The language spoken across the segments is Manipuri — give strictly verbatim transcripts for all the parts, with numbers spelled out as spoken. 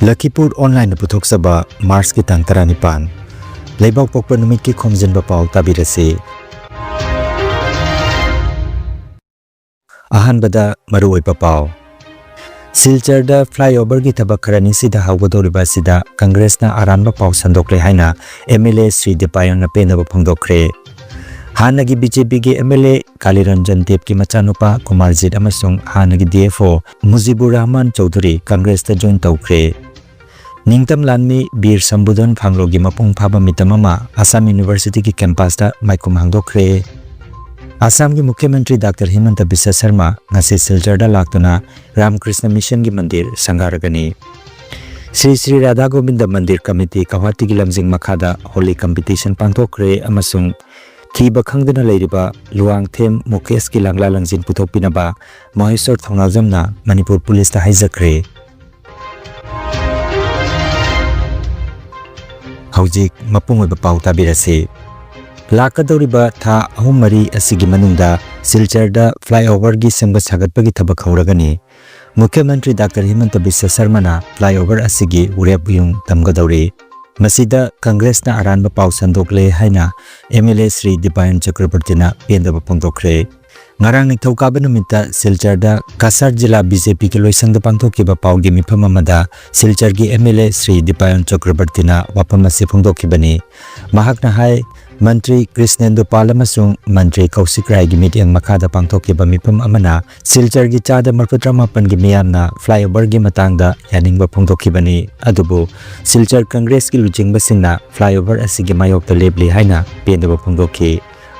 ꯂꯈꯤꯄꯨꯔ ꯑꯣꯟꯂꯥꯏꯟꯅ ꯄꯨꯊꯣꯛꯆꯕ ꯃꯥꯔꯆꯀꯤ ꯇꯥꯡ ꯇꯔꯥꯅꯤꯄꯥꯟ, ꯂꯩꯕꯥꯛ ꯄꯣꯛꯄ ꯅꯨꯃꯤꯠꯀꯤ ꯈꯣꯝꯖꯤꯟꯕ ꯄꯥꯎ ꯇꯥꯕꯤꯔꯁꯤ꯫ ꯑꯍꯥꯟꯕꯗ ꯃꯔꯨꯑꯣꯏꯕ ꯄꯥꯎ꯫ ꯁꯤꯜꯆꯔꯗ flyoverꯒꯤ ꯊꯕꯛ ꯈꯔ ꯅꯤꯁꯤꯗ ꯍꯧꯒꯗꯧꯔꯤꯕ ꯑꯁꯤꯗ ꯀꯪꯒ꯭ꯔꯦꯁꯅ ꯑꯔꯥꯟꯕ ꯄꯥꯎ ꯁꯟꯗꯣꯛꯂꯦ ꯍꯥꯏꯅ MLA ꯁ꯭ꯔꯤ ꯗꯤꯄꯥꯌꯟꯅ ꯄꯦꯟꯗꯕ ꯐꯣꯡꯗꯣꯛꯈ꯭ꯔꯦ꯫ ꯍꯥꯟꯅꯒꯤ BJPꯒꯤ MLA ꯀꯥꯂꯤꯔꯟꯖꯟ ꯗꯦꯕꯀꯤ ꯃꯆꯥꯅꯨꯄꯥ ꯀꯨꯃꯥꯔꯖꯤꯠ ꯑꯃꯁꯨꯡ ꯍꯥꯟꯅꯒꯤ DFO ꯃꯨꯖꯤꯕꯨꯔ ꯔꯍꯃꯥꯟ ꯆꯧꯙꯨꯔꯤ ꯀꯪꯒ꯭ꯔꯦꯁꯇ join ꯇꯧꯈ꯭ꯔꯦ꯫ ꯅꯤꯡꯇꯝ ꯂꯥꯟꯃꯤ ꯕꯤꯔ ꯁꯝꯕꯨꯙꯟ ꯐꯥꯡꯂꯣꯒꯤ ꯃꯄꯨꯡ ꯐꯥꯕ ꯃꯤꯇꯝ ꯑꯃ ꯑꯁꯥꯝ ꯌꯨꯅꯤꯚꯔꯁꯤꯇꯤꯒꯤ campusꯇ ꯃꯥꯏꯈꯨꯝ ꯍꯥꯡꯗꯣꯛꯈ꯭ꯔꯦ꯫ ꯑꯁꯥꯝꯒꯤ ꯃꯨꯈ꯭ꯌ ꯃꯟꯇ꯭ꯔꯤ ꯗꯥꯛꯇꯔ ꯍꯤꯃꯟꯇ ꯕꯤꯁ꯭ꯋ ꯁꯔꯃ ꯉꯁꯤ ꯁꯤꯜꯆꯔꯗ ꯂꯥꯛꯇꯨꯅ ꯔꯥꯝꯀ꯭ꯔꯤꯁꯅ ꯃꯤꯁꯟꯒꯤ ꯃꯟꯗꯤꯔ ꯁꯪꯒꯥꯔꯒꯅꯤ꯫ ꯁ꯭ꯔꯤ ꯁ꯭ꯔꯤ ꯔꯥꯙꯥ ꯒꯣꯕꯤꯟꯗ ꯃꯟꯗꯤꯔ ꯀꯃꯤꯇꯤ ꯒꯧꯍꯥꯇꯤꯒꯤ ꯂꯝꯖꯤꯡ ꯃꯈꯥꯗ ꯍꯣꯂꯤ ꯀꯝꯄꯤꯇꯤꯁꯟ ꯄꯥꯡꯊꯣꯛꯈ꯭ꯔꯦ ꯑꯃꯁꯨꯡ ꯊꯤꯕ ꯈꯪꯗꯅ ꯂꯩꯔꯤꯕ ꯂꯨꯋꯥꯡꯊꯦꯝ ꯃꯨꯀꯦꯁꯀꯤ ꯂꯪꯂꯥ ꯂꯪꯖꯤꯟ ꯄꯨꯊꯣꯛꯄꯤꯅꯕ ꯃꯍꯦꯁ꯭ꯋꯔ ꯊꯧꯅꯥꯖꯝꯅ ꯃꯅꯤꯄꯨꯔ ꯄꯨꯂꯤꯁꯇ ꯍꯥꯏꯖꯈ꯭ꯔꯦ꯫ ꯍꯧꯖꯤꯛ ꯃꯄꯨꯡ ꯑꯣꯏꯕ ꯄꯥꯎ ꯇꯥꯕꯤꯔꯁꯤ꯫ ꯂꯥꯛꯀꯗꯧꯔꯤꯕ ꯊꯥ ꯑꯍꯨꯝ ꯃꯔꯤ ꯑꯁꯤꯒꯤ ꯃꯅꯨꯡꯗ ꯁꯤꯜꯆꯔꯗ flyoverꯒꯤ ꯁꯦꯝꯒꯠ ꯁꯥꯒꯠꯄꯒꯤ ꯊꯕꯛ ꯍꯧꯔꯒꯅꯤ꯫ ꯃꯨꯈ꯭ꯌ ꯃꯟꯇ꯭ꯔꯤ ꯗꯥꯛꯇꯔ ꯍꯤꯃꯟꯇ ꯕꯤꯁ꯭ꯋ ꯁꯔꯃꯅ flyover ꯑꯁꯤꯒꯤ ꯎꯔꯦꯞ ꯎꯌꯨꯡ ꯇꯝꯒꯗꯧꯔꯤ꯫ ꯃꯁꯤꯗ ꯀꯪꯒ꯭ꯔꯦꯁꯅ ꯑꯔꯥꯟꯕ ꯄꯥꯎ ꯁꯟꯗꯣꯛꯂꯦ ꯍꯥꯏꯅ MLA ꯁ꯭ꯔꯤ ꯗꯤꯄꯥꯌꯟ ꯆꯀ꯭ꯔꯕꯔꯇꯤꯅ ꯄꯦꯟꯗꯕ ꯐꯣꯡꯗꯣꯛꯈ꯭ꯔꯦ꯫ ꯉꯔꯥꯡ ꯅꯤꯡꯊꯧꯀꯥꯕ ꯅꯨꯃꯤꯠꯇ ꯁꯤꯜꯆꯔꯗ ꯀꯁꯥꯔ ꯖꯤꯂꯥ BJPꯒꯤ ꯂꯣꯏꯁꯪꯗ ꯄꯥꯡꯊꯣꯛꯈꯤꯕ ꯄꯥꯎꯒꯤ ꯃꯤꯐꯝ ꯑꯃꯗ ꯁꯤꯜꯆꯔꯒꯤ MLA ꯁ꯭ꯔꯤ ꯗꯤꯄꯥꯌꯟ ꯆꯀ꯭ꯔꯕꯔꯇꯤꯅ ꯋꯥꯐꯝ ꯑꯁꯤ ꯐꯣꯡꯗꯣꯛꯈꯤꯕꯅꯤ꯫ ꯃꯍꯥꯛꯅ ꯍꯥꯏ, ꯃꯟꯇ꯭ꯔꯤ ꯀ꯭ꯔꯤꯁꯅꯦꯟꯗꯨ ꯄꯥꯜ ꯑꯃꯁꯨꯡ ꯃꯟꯇ꯭ꯔꯤ ꯀꯧꯁꯤꯛ ꯔꯥꯏꯒꯤ ꯃꯤꯠꯌꯦꯡ ꯃꯈꯥꯗ ꯄꯥꯡꯊꯣꯛꯈꯤꯕ ꯃꯤꯐꯝ ꯑꯃꯅ ꯁꯤꯜꯆꯔꯒꯤ ꯆꯥꯗ ꯃꯔꯤꯐꯨꯇꯔꯥꯃꯥꯄꯟꯒꯤ ꯃꯤꯌꯥꯝꯅ flyoverꯒꯤ ꯃꯇꯥꯡꯗ ꯌꯥꯅꯤꯡꯕ ꯐꯣꯡꯗꯣꯛꯈꯤꯕꯅꯤ꯫ ꯑꯗꯨꯕꯨ ꯁꯤꯜꯆꯔ ꯀꯪꯒ꯭ꯔꯦꯁꯀꯤ ꯂꯨꯆꯤꯡꯕꯁꯤꯡꯅ flyover ꯑꯁꯤꯒꯤ ꯃꯥꯌꯣꯛꯇ ꯂꯦꯞꯂꯤ ꯍꯥꯏꯅ ꯄꯦꯟꯗꯕ ꯐꯣꯡꯗꯣꯛꯈꯤ꯫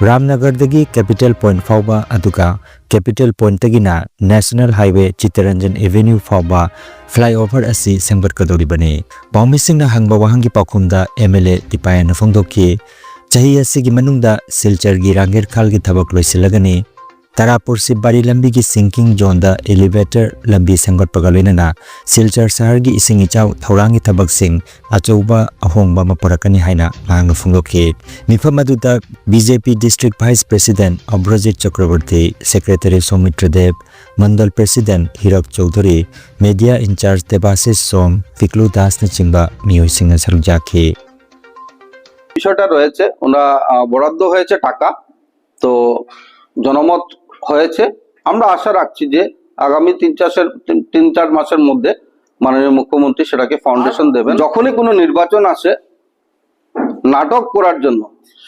ꯔꯥꯝꯅꯒꯔꯗꯒꯤ Capital Point ꯐꯥꯎꯕ, ꯑꯗꯨꯒ Capital Pointꯇꯒꯤꯅ National Highway Chittaranjan Avenue ꯐꯥꯎꯕ flyover ꯑꯁꯤ ꯁꯦꯝꯒꯠꯀꯗꯧꯔꯤꯕꯅꯤ꯫ ꯄꯥꯎꯃꯤꯁꯤꯡꯅ ꯍꯪꯕ ꯋꯥꯍꯪꯒꯤ ꯄꯥꯎꯈꯨꯝꯗ MLA ꯗꯤꯄꯥꯌꯟꯅ ꯐꯣꯡꯗꯣꯛꯈꯤ, ꯆꯍꯤ ꯑꯁꯤꯒꯤ ꯃꯅꯨꯡꯗ ꯁꯤꯜꯆꯔꯒꯤ ꯔꯥꯡꯒꯦꯔꯈꯥꯜꯒꯤ ꯊꯕꯛ ꯂꯣꯏꯁꯤꯜꯂꯒꯅꯤ꯫ ꯇꯔꯥꯄꯨꯔ ꯁꯤꯕꯥꯔꯤ ꯂꯝꯕꯤꯒꯤ ꯁꯤꯡꯀꯤꯡ ꯖꯣꯟꯗ ꯏꯂꯤꯚꯦꯇꯔ ꯂꯝꯕꯤ ꯁꯦꯝꯒꯠꯄꯒ ꯂꯣꯏꯅꯅ ꯁꯤꯜꯆꯔ ꯁꯍꯔꯒꯤ ꯏꯁꯤꯡ ꯏꯆꯥꯎ ꯊꯧꯔꯥꯡꯒꯤ ꯊꯕꯛꯁꯤꯡ ꯑꯆꯧꯕ ꯑꯍꯣꯡꯕ ꯑꯃ ꯄꯨꯔꯛꯀꯅꯤ ꯍꯥꯏꯅ ꯃꯍꯥꯛꯅ ꯐꯣꯡꯗꯣꯛꯈꯤ꯫ ꯃꯤꯐꯝ ꯑꯗꯨꯗ ꯕꯤ ꯖꯦ ꯄꯤ District Vice President ꯑꯕ꯭ꯔꯖꯤꯠ ꯆꯀ꯭ꯔꯕꯔꯇꯤ, Secretary ꯁꯣꯃꯤꯇ꯭ꯔ ꯗꯦꯕ, ꯃꯟꯗꯜ President ꯍꯤꯔꯛ ꯆꯧꯙꯨꯔꯤ, Media in-charge ꯗꯦꯕꯥꯁꯤꯁ ꯁꯣꯝ, ꯄꯤꯀꯂꯨ ꯗꯥꯁꯅꯆꯤꯡꯕ ꯃꯤꯑꯣꯏꯁꯤꯡꯅ ꯁꯔꯨꯛ ꯌꯥꯈꯤ꯫ বিষয়টা রয়েছে, ওনারা আহ, বরাদ্দ হয়েছে টাকা, তো জনমত হয়েছে। আমরা আশা রাখছি যে আগামী তিন চাষের তিন তিন চার মাসের মধ্যে মাননীয় মুখ্যমন্ত্রী সেটাকে ফাউন্ডেশন দেবেন। যখনই কোনো নির্বাচন আসে, নাটক করার জন্য,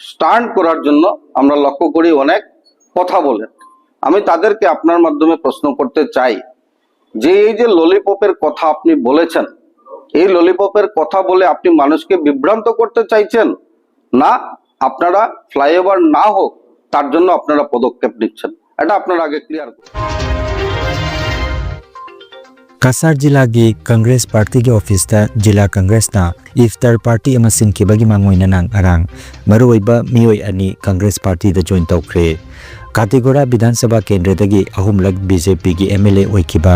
স্টান্ট করার জন্য আমরা লক্ষ্য করি অনেক কথা বলে। আমি তাদেরকে আপনার মাধ্যমে প্রশ্ন করতে চাই যে এই যে ললিপপের কথা আপনি বলেছেন, এই ললিপপের কথা বলে আপনি মানুষকে বিভ্রান্ত করতে চাইছেন, না আপনারা ফ্লাইওভার না হোক তার জন্য আপনারা পদক্ষেপ নিচ্ছেন, এটা আপনারা আগে ক্লিয়ার করুন। ꯀꯁꯥꯔ ꯖꯤꯂꯥꯒꯤ ꯀꯪꯒ꯭ꯔꯦꯁ ꯄꯥꯔꯇꯤꯒꯤ ꯑꯣꯐꯤꯁꯇ ꯖꯤꯂꯥ ꯀꯪꯒ꯭ꯔꯦꯁꯅ ꯏꯐꯇꯥꯔ ꯄꯥꯔꯇꯤ ꯑꯃ ꯁꯤꯟꯈꯤꯕꯒꯤ ꯃꯥꯡꯑꯣꯏꯅꯅ ꯉꯔꯥꯡ ꯃꯔꯨꯑꯣꯏꯕ ꯃꯤꯑꯣꯏ ꯑꯅꯤ ꯀꯪꯒ꯭ꯔꯦꯁ ꯄꯥꯔꯇꯤꯗ ꯖꯣꯏꯟ ꯇꯧꯈ꯭ꯔꯦ꯫ ꯀꯥꯇꯤꯒꯣꯔꯥ ꯕꯤꯙꯥꯟ ꯁꯚꯥ ꯀꯦꯟꯗ꯭ꯔꯗꯒꯤ ꯑꯍꯨꯝꯂꯛ ꯕꯤ ꯖꯦ ꯄꯤꯒꯤ ꯑꯦꯝ ꯑꯦꯜ ꯑꯦ ꯑꯣꯏꯈꯤꯕ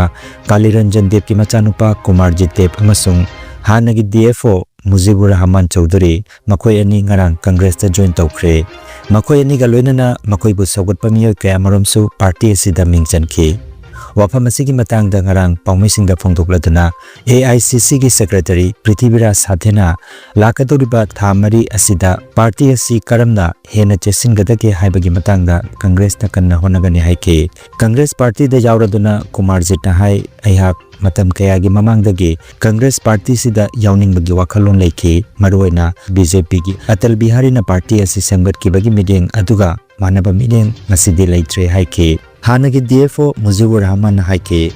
ꯀꯥꯂꯤꯔꯟꯖꯟ ꯗꯦꯕꯀꯤ ꯃꯆꯥꯅꯨꯄꯥ ꯀꯨꯃꯥꯔꯖꯤꯠ ꯗꯦꯕ ꯑꯃꯁꯨꯡ ꯍꯥꯟꯅꯒꯤ D F O ꯃꯨꯖꯤꯕꯨꯔ Rahman Chaudhuri, ꯃꯈꯣꯏ ꯑꯅꯤ ꯉꯔꯥꯡ ꯀꯪꯒ꯭ꯔꯦꯁꯇ ꯖꯣꯏꯟ ꯇꯧꯈ꯭ꯔꯦ꯫ ꯃꯈꯣꯏ ꯑꯅꯤꯒ ꯂꯣꯏꯅꯅ ꯃꯈꯣꯏꯕꯨ ꯁꯧꯒꯠꯄ ꯃꯤꯑꯣꯏ ꯀꯌꯥꯃꯔꯨꯝꯁꯨ ꯄꯥꯔꯇꯤ ꯑꯁꯤꯗ ꯃꯤꯡ ꯆꯟꯈꯤ꯫ ꯋꯥꯐꯝ ꯑꯁꯤꯒꯤ ꯃꯇꯥꯡꯗ ꯉꯔꯥꯡ ꯄꯥꯎꯃꯤꯁꯤꯡꯗ ꯐꯣꯡꯗꯣꯛꯂꯗꯨꯅ ꯑꯦ ꯑꯥꯏ ꯁꯤ ꯁꯤꯒꯤ ꯁꯦꯀ꯭ꯔꯦꯇꯔꯤ ꯄ꯭ꯔꯤꯊꯤꯕꯤꯔꯥꯖ ꯁꯥꯊꯦꯅ ꯂꯥꯛꯀꯗꯧꯔꯤꯕ ꯊꯥ ꯃꯔꯤ ꯑꯁꯤꯗ ꯄꯥꯔꯇꯤ ꯑꯁꯤ ꯀꯔꯝꯅ ꯍꯦꯟꯅ ꯆꯦꯠꯁꯤꯟꯒꯗꯒꯦ ꯍꯥꯏꯕꯒꯤ ꯃꯇꯥꯡꯗ ꯀꯪꯒ꯭ꯔꯦꯁꯅ ꯀꯟꯅ ꯍꯣꯠꯅꯒꯅꯤ ꯍꯥꯏꯈꯤ꯫ ꯀꯪꯒ꯭ꯔꯦꯁ ꯄꯥꯔꯇꯤꯗ ꯌꯥꯎꯔꯗꯨꯅ ꯀꯨꯃꯥꯔꯖꯤꯠꯅ ꯍꯥꯏ, ꯑꯩꯍꯥꯛ ꯃꯇꯝ ꯀꯌꯥꯒꯤ ꯃꯃꯥꯡꯗꯒꯤ ꯀꯪꯒ꯭ꯔꯦꯁ ꯄꯥꯔꯇꯤꯁꯤꯗ ꯌꯥꯎꯅꯤꯡꯕꯒꯤ ꯋꯥꯈꯜꯂꯣꯟ ꯂꯩꯈꯤ꯫ ꯃꯔꯨꯑꯣꯏꯅ ꯕꯤ ꯖꯦ ꯄꯤꯒꯤ ꯑꯇꯜ ꯕꯤꯍꯥꯔꯤꯅ ꯄꯥꯔꯇꯤ ꯑꯁꯤ ꯁꯦꯝꯒꯠꯈꯤꯕꯒꯤ ꯃꯤꯠꯌꯦꯡ ꯑꯗꯨꯒ ꯃꯥꯟꯅꯕ ꯃꯤꯠꯌꯦꯡ ꯉꯁꯤꯗꯤ ꯂꯩꯇ꯭ꯔꯦ ꯍꯥꯏꯈꯤ꯫ ꯍꯥꯟꯅꯒꯤ ꯗꯤ ꯑꯦꯐ ꯑꯣ ꯃꯨꯖꯤꯕꯨꯔ ꯔꯍꯃꯥꯟꯅ ꯍꯥꯏꯈꯤ,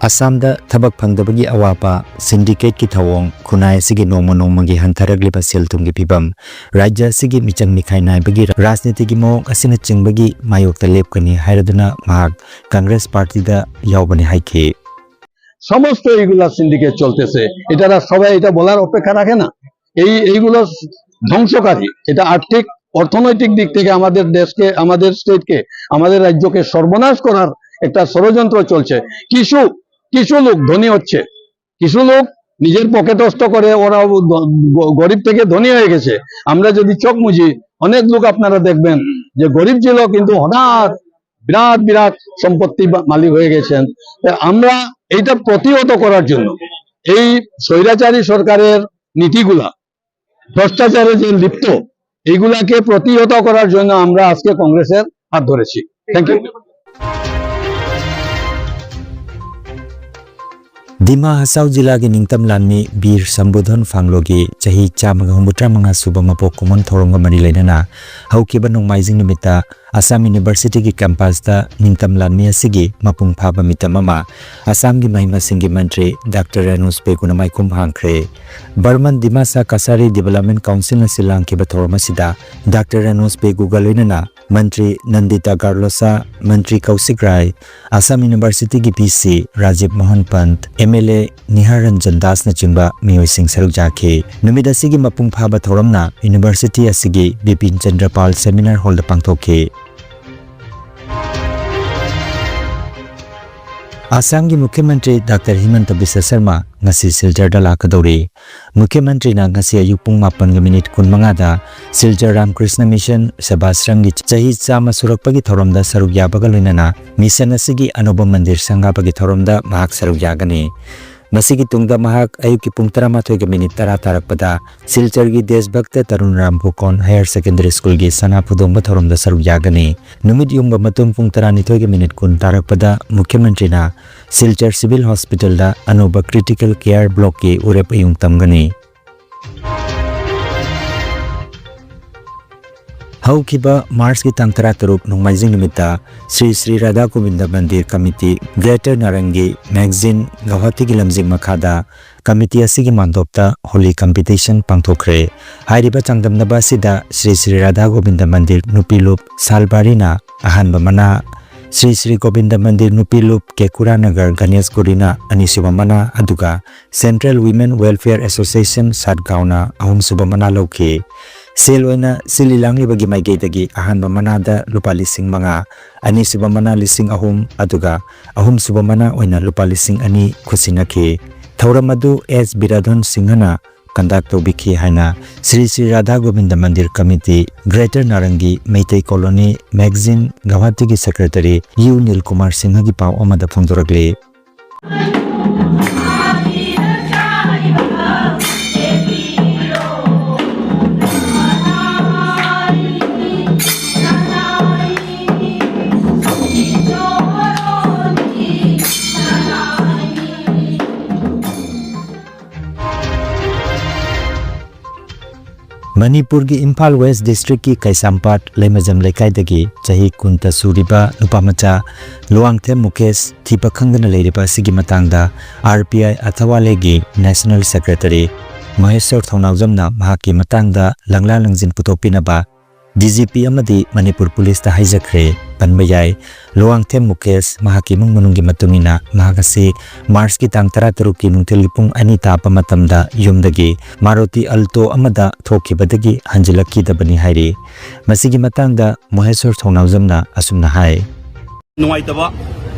ꯑꯁꯥꯝꯗ ꯊꯕꯛ ꯐꯪꯗꯕꯒꯤ ꯑꯋꯥꯕ, ꯁꯤꯟꯗꯤꯀꯦꯠꯀꯤ ꯊꯧꯑꯣꯡ, ꯈꯨꯟꯅꯥꯏ ꯑꯁꯤꯒꯤ ꯅꯣꯡꯃ ꯅꯣꯡꯃꯒꯤ ꯍꯟꯊꯔꯛꯂꯤꯕ ꯁꯦꯜ ꯊꯨꯝꯒꯤ ꯐꯤꯕꯝ, ꯔꯥꯖ꯭ꯌ ꯑꯁꯤꯒꯤ ꯃꯤꯆꯪ ꯃꯤꯈꯥꯏ ꯅꯥꯏꯕꯒꯤ ꯔꯥꯖꯅꯤꯇꯤꯒꯤ ꯃꯑꯣꯡ ꯑꯁꯤꯅꯆꯤꯡꯕꯒꯤ ꯃꯥꯌꯣꯛꯇ ꯂꯦꯞꯀꯅꯤ ꯍꯥꯏꯔꯗꯨꯅ ꯃꯍꯥꯛ ꯀꯪꯒ꯭ꯔꯦꯁ ꯄꯥꯔꯇꯤꯗ ꯌꯥꯎꯕꯅꯤ ꯍꯥꯏꯈꯤ꯫ সমস্ত এইগুলা সিন্ডিকেট চলতেছে। এটারা সবাই এটা বলার অপেক্ষা রাখে না। এই এইগুলো ধ্বংসকারী, এটা আর্থিক অর্থনৈতিক দিক থেকে আমাদের দেশকে, আমাদের স্টেটকে, আমাদের রাজ্যকে সর্বনাশ করার একটা ষড়যন্ত্র চলছে। কিছু কিছু লোক ধনী হচ্ছে, কিছু লোক নিজের পকেটস্থ করে ওরা গ- গ- গরিব থেকে ধনী হয়ে গেছে। আমরা যদি চোখ মুজি, অনেক লোক আপনারা দেখবেন যে গরিব ছিল, কিন্তু হঠাৎ বিরাট বিরাট সম্পত্তি বা- মালিক হয়ে গেছেন। তা আমরা এইটা প্রতিহত করার জন্য, এই স্বৈরাচারী সরকারের নীতিগুলা, ভ্রষ্টাচারে যে লিপ্ত, এইগুলাকে প্রতিহত করার জন্য আমরা আজকে কংগ্রেসের হাত ধরেছি। Thank you. Dima Hasao ꯖꯤꯂꯥꯒꯤ ꯅꯤꯡꯇꯝ ꯂꯥꯟꯃꯤ ꯕꯤꯔ ꯁꯝꯕꯨꯙꯟ ꯐꯥꯡꯂꯣꯒꯤ ꯆꯍꯤ ꯆꯥꯝꯃꯒ ꯍꯨꯝꯐꯨꯇꯔꯥ ꯃꯉꯥ ꯁꯨꯕ ꯃꯄꯣꯛ ꯀꯨꯝꯑꯣꯟ ꯊꯧꯔꯝꯒ ꯃꯔꯤ ꯂꯩꯅꯅ ꯍꯧꯈꯤꯕ ꯅꯣꯡꯃꯥꯏꯖꯤꯡ ꯅꯨꯃꯤꯠꯇ ꯑꯁꯥꯝ ꯌꯨꯅꯤꯚꯔꯁꯤꯇꯤꯒꯤ ꯀꯦꯝꯄꯁꯇ ꯅꯤꯡꯇꯝ ꯂꯥꯟꯃꯤ ꯑꯁꯤꯒꯤ ꯃꯄꯨꯡ ꯐꯥꯕ ꯃꯤꯇꯝ ꯑꯃ ꯑꯁꯥꯝꯒꯤ ꯃꯍꯩ ꯃꯁꯤꯡꯒꯤ ꯃꯟꯇ꯭ꯔꯤ ꯗꯥꯛꯇꯔ ꯔꯅꯣꯖ ꯄꯦꯒꯨꯅ ꯃꯥꯏꯈꯨꯝ ꯍꯥꯡꯈ꯭ꯔꯦ꯫ ꯕꯔꯃꯟ ꯗꯤꯃꯥꯁꯥ ꯀꯁꯥꯔꯤ ꯗꯤꯕꯂꯞꯃꯦꯟ ꯀꯥꯎꯟꯁꯤꯜꯅ ꯁꯤꯜ ꯂꯥꯡꯈꯤꯕ ꯊꯧꯔꯝ ꯑꯁꯤꯗ ꯗꯥꯛꯇꯔ ꯔꯅꯣꯖ ꯄꯦꯒꯨꯒ ꯂꯣꯏꯅꯅ ꯃꯟꯇ꯭ꯔꯤ ꯅꯟꯗꯤꯇꯥ ꯒꯥꯔꯂꯣꯁꯥ, ꯃꯟꯇ꯭ꯔꯤ ꯀꯧꯁꯤꯛ ꯔꯥꯏ, ꯑꯁꯥꯝ ꯌꯨꯅꯤꯚꯔꯁꯤꯇꯤꯒꯤ V C Rajib Mohan Pant, M L A Nihar Ranjan ꯗꯥꯁꯅꯆꯤꯡꯕ ꯃꯤꯑꯣꯏꯁꯤꯡ ꯁꯔꯨꯛ ꯌꯥꯈꯤ꯫ ꯅꯨꯃꯤꯠ ꯑꯁꯤꯒꯤ ꯃꯄꯨꯡ ꯐꯥꯕ ꯊꯧꯔꯝꯅ ꯌꯨꯅꯤꯚꯔꯁꯤꯇꯤ ꯑꯁꯤꯒꯤ ꯕꯤꯄꯤꯟ ꯆꯟꯗ꯭ꯔ ꯄꯥꯜ ꯁꯦꯃꯤꯅꯥꯔ ꯍꯣꯜꯗ ꯄꯥꯡꯊꯣꯛꯈꯤ꯫ ꯑꯁꯥꯝꯒꯤ ꯃꯨꯈ꯭ꯌ ꯃꯟꯇ꯭ꯔꯤ ꯗꯥꯛꯇꯔ ꯍꯤꯃꯟꯇ ꯕꯤꯁ꯭ꯋ ꯁꯔꯃ ꯉꯁꯤ ꯁꯤꯜꯆꯔꯗ ꯂꯥꯛꯀꯗꯧꯔꯤ꯫ ꯃꯨꯈ꯭ꯌ ꯃꯟꯇ꯭ꯔꯤꯅ ꯉꯁꯤ ꯑꯌꯨꯛ ꯄꯨꯡ ꯃꯥꯄꯟꯒ ꯃꯤꯅꯤꯠ ꯀꯨꯟꯃꯉꯥꯗ ꯁꯤꯜꯆꯔ ꯔꯥꯝꯀ꯭ꯔꯤꯁꯅ ꯃꯤꯁꯟ ꯁꯦꯕꯥꯁ꯭ꯔꯝꯒꯤ ꯆꯍꯤ ꯆꯥꯝꯃ ꯁꯨꯔꯛꯄꯒꯤ ꯊꯧꯔꯝꯗ ꯁꯔꯨꯛ ꯌꯥꯕꯒ ꯂꯣꯏꯅꯅ ꯃꯤꯁꯟ ꯑꯁꯤꯒꯤ ꯑꯅꯧꯕ ꯃꯟꯗꯤꯔ ꯁꯪꯒꯥꯕꯒꯤ ꯊꯧꯔꯝꯗ ꯃꯍꯥꯛ ꯁꯔꯨꯛ ꯌꯥꯒꯅꯤ꯫ ꯃꯁꯤꯒꯤ ꯇꯨꯡꯗ ꯃꯍꯥꯛ ꯑꯌꯨꯛꯀꯤ ꯄꯨꯡ ꯇꯔꯥꯃꯥꯊꯣꯏꯒ ꯃꯤꯅꯤꯠ ꯇꯔꯥ ꯇꯥꯔꯛꯄꯗ ꯁꯤꯜꯆꯔꯒꯤ ꯗꯦꯁꯚꯛꯇ ꯇꯔꯨꯟ ꯔꯥꯝ ꯚꯨꯀꯣꯟ ꯍꯥꯌꯔ ꯁꯦꯀꯦꯟꯗꯔꯤ ꯁ꯭ꯀꯨꯜꯒꯤ ꯁꯅꯥ ꯐꯨꯗꯣꯡꯕ ꯊꯧꯔꯝꯗ ꯁꯔꯨꯛ ꯌꯥꯒꯅꯤ꯫ ꯅꯨꯃꯤꯠ ꯌꯨꯡꯕ ꯃꯇꯨꯡ ꯄꯨꯡ ꯇꯔꯥꯅꯤꯊꯣꯏꯒ ꯃꯤꯅꯤꯠ ꯀꯨꯟ ꯇꯥꯔꯛꯄꯗ ꯃꯨꯈ꯭ꯌ ꯃꯟꯇ꯭ꯔꯤꯅ ꯁꯤꯜꯆꯔ ꯁꯤꯚꯤꯜ ꯍꯣꯁꯄꯤꯇꯥꯜꯗ ꯑꯅꯧꯕ ꯀ꯭ꯔꯤꯇꯤꯀꯦꯜ ꯀꯦꯌꯔ ꯕ꯭ꯂꯣꯛꯀꯤ ꯎꯔꯦꯞ ꯑꯌꯨꯡ ꯇꯝꯒꯅꯤ꯫ ꯍꯧꯈꯤꯕ ꯃꯥꯔꯆꯀꯤ ꯇꯥꯡ ꯇꯔꯥꯇꯔꯨꯛ ꯅꯣꯡꯃꯥꯏꯖꯤꯡ ꯅꯨꯃꯤꯠꯇ Shri Shri Radha Gobind Mandir committee, greater ꯅꯥꯔꯪꯒꯤ magazine ꯒꯧꯍꯥꯇꯤꯒꯤ ꯂꯝꯖꯤꯡ ꯃꯈꯥꯗ ꯀꯃꯤꯇꯤ ꯑꯁꯤꯒꯤ ꯃꯥꯟꯗꯣꯞꯇ ꯍꯣꯂꯤ ꯀꯝꯄꯤꯇꯤꯁꯟ ꯄꯥꯡꯊꯣꯛꯈ꯭ꯔꯦ꯫ ꯍꯥꯏꯔꯤꯕ ꯆꯥꯡꯗꯝꯅꯕ ꯑꯁꯤꯗ ꯁ꯭ꯔꯤ ꯁ꯭ꯔꯤ ꯔꯥꯙꯥ ꯒꯣꯕꯤꯟꯗ ꯃꯟꯗꯤꯔ ꯅꯨꯄꯤ ꯂꯨꯞ ꯁꯥꯜꯕꯥꯔꯤꯅ ꯑꯍꯥꯟꯕ ꯃꯅꯥ, ꯁ꯭ꯔꯤ ꯁ꯭ꯔꯤ ꯒꯣꯕꯤꯟꯗ ꯃꯟꯗꯤꯔ ꯅꯨꯄꯤ ꯂꯨꯞ ꯀꯦꯀꯨꯔꯥ ꯅꯒꯔ ꯒꯅꯦꯁ ꯒꯨꯔꯤꯅ ꯑꯅꯤꯁꯨꯕ ꯃꯅꯥ, ꯑꯗꯨꯒ ꯁꯦꯟꯇ꯭ꯔꯦꯜ ꯋꯤꯃꯦꯟ ꯋꯦꯜꯐꯤꯌꯔ ꯑꯦꯁꯣꯁꯤꯌꯦꯁꯟ ꯁꯥꯠꯒꯥꯎꯅ ꯑꯍꯨꯝꯁꯨꯕ ꯃꯅꯥ ꯂꯧꯈꯤ꯫ ꯁꯦꯜ ꯑꯣꯏꯅ ꯁꯤꯜꯂꯤ ꯂꯥꯡꯂꯤꯕꯒꯤ ꯃꯥꯏꯀꯩꯗꯒꯤ ꯑꯍꯥꯟꯕ ꯃꯅꯥꯗ ꯂꯨꯄꯥ ꯂꯤꯁꯤꯡ ꯃꯉꯥ, ꯑꯅꯤꯁꯨꯕ ꯃꯅꯥ ꯂꯤꯁꯤꯡ ꯑꯍꯨꯝ, ꯑꯗꯨꯒ ꯑꯍꯨꯝꯁꯨꯕ ꯃꯅꯥ ꯑꯣꯏꯅ ꯂꯨꯄꯥ ꯂꯤꯁꯤꯡ ꯑꯅꯤ ꯈꯨꯠꯁꯤꯟꯅꯈꯤ꯫ ꯊꯧꯔꯝ ꯑꯗꯨ ꯑꯦꯁ ꯕꯤꯔꯥꯗꯣꯟ ꯁꯤꯡꯍꯅ ꯀꯟꯗꯛ ꯇꯧꯕꯤꯈꯤ ꯍꯥꯏꯅ ꯁ꯭ꯔꯤ ꯁ꯭ꯔꯤ ꯔꯥꯙꯥ ꯒꯣꯕꯤꯟꯗ ꯃꯟꯗꯤꯔ ꯀꯃꯤꯇꯤ, ꯒ꯭ꯔꯦꯇꯔ ꯅꯥꯔꯪꯒꯤ ꯃꯩꯇꯩ ꯀꯣꯂꯣꯅꯤ ꯃꯦꯒꯥꯖꯤꯟ ꯒꯧꯍꯥꯇꯤꯒꯤ ꯁꯦꯀ꯭ꯔꯦꯇꯔꯤ ꯌꯨ ꯅꯤꯜ ꯀꯨꯃꯥꯔ ꯁꯤꯡꯍꯒꯤ ꯄꯥꯎ ꯑꯃꯗ ꯐꯣꯡꯗꯣꯔꯛꯂꯤ꯫ ꯃꯅꯤꯄꯨꯔꯒꯤ ꯏꯝꯐꯥꯜ ꯋꯦꯁ ꯗꯤꯁꯇ꯭ꯔꯤꯛꯀꯤ ꯀꯩꯁꯥꯝꯄꯥꯠ ꯂꯩꯃꯖꯝ ꯂꯩꯀꯥꯏꯗꯒꯤ ꯆꯍꯤ ꯀꯨꯟꯇ ꯁꯨꯔꯤꯕ ꯅꯨꯄꯥꯃꯆꯥ ꯂꯨꯋꯥꯡꯊꯦꯝ ꯃꯨꯀꯦꯁ ꯊꯤꯕ ꯈꯪꯗꯅ ꯂꯩꯔꯤꯕ ꯑꯁꯤꯒꯤ ꯃꯇꯥꯡꯗ ꯑꯥꯔ ꯄꯤ ꯑꯥꯏ ꯑꯊꯋꯥꯂꯦꯒꯤ ꯅꯦꯁꯅꯦꯜ ꯁꯦꯀ꯭ꯔꯦꯇꯔꯤ ꯃꯍꯦꯁ꯭ꯋꯔ ꯊꯧꯅꯥꯎꯖꯝꯅ ꯃꯍꯥꯛꯀꯤ ꯃꯇꯥꯡꯗ ꯂꯪꯂꯥ ꯂꯪꯖꯤꯟ ꯄꯨꯊꯣꯛꯄꯤꯅꯕ ꯗꯤ ꯖꯤ ꯄꯤ ꯑꯃꯗꯤ ꯃꯅꯤꯄꯨꯔ ꯄꯨꯂꯤꯁꯇ ꯍꯥꯏꯖꯈ꯭ꯔꯦ꯫ ꯄꯟꯕ ꯌꯥꯏ, ꯂꯨꯋꯥꯡꯊꯦꯝ ꯃꯨꯀꯦꯁ ꯃꯍꯥꯛꯀꯤ ꯏꯃꯨꯡ ꯃꯅꯨꯡꯒꯤ ꯃꯇꯨꯡ ꯏꯟꯅ ꯃꯍꯥꯛ ꯑꯁꯤ ꯃꯥꯔꯆꯀꯤ ꯇꯥꯡ ꯇꯔꯥꯇꯔꯨꯛꯀꯤ ꯅꯨꯡꯊꯤꯜꯒꯤ ꯄꯨꯡ ꯑꯅꯤ ꯇꯥꯕ ꯃꯇꯝꯗ ꯌꯨꯝꯗꯒꯤ ꯃꯥꯔꯨꯇꯤ ꯑꯜꯇꯣ ꯑꯃꯗ ꯊꯣꯛꯈꯤꯕꯗꯒꯤ ꯍꯟꯖꯤꯜꯂꯛꯈꯤꯗꯕꯅꯤ ꯍꯥꯏꯔꯤ꯫ ꯃꯁꯤꯒꯤ ꯃꯇꯥꯡꯗ ꯃꯍꯦꯁ꯭ꯋꯔ ꯊꯧꯅꯥꯎꯖꯝꯅ ꯑꯁꯨꯝꯅ ꯍꯥꯏ꯫ ꯅꯨꯡꯉꯥꯏꯇꯕ,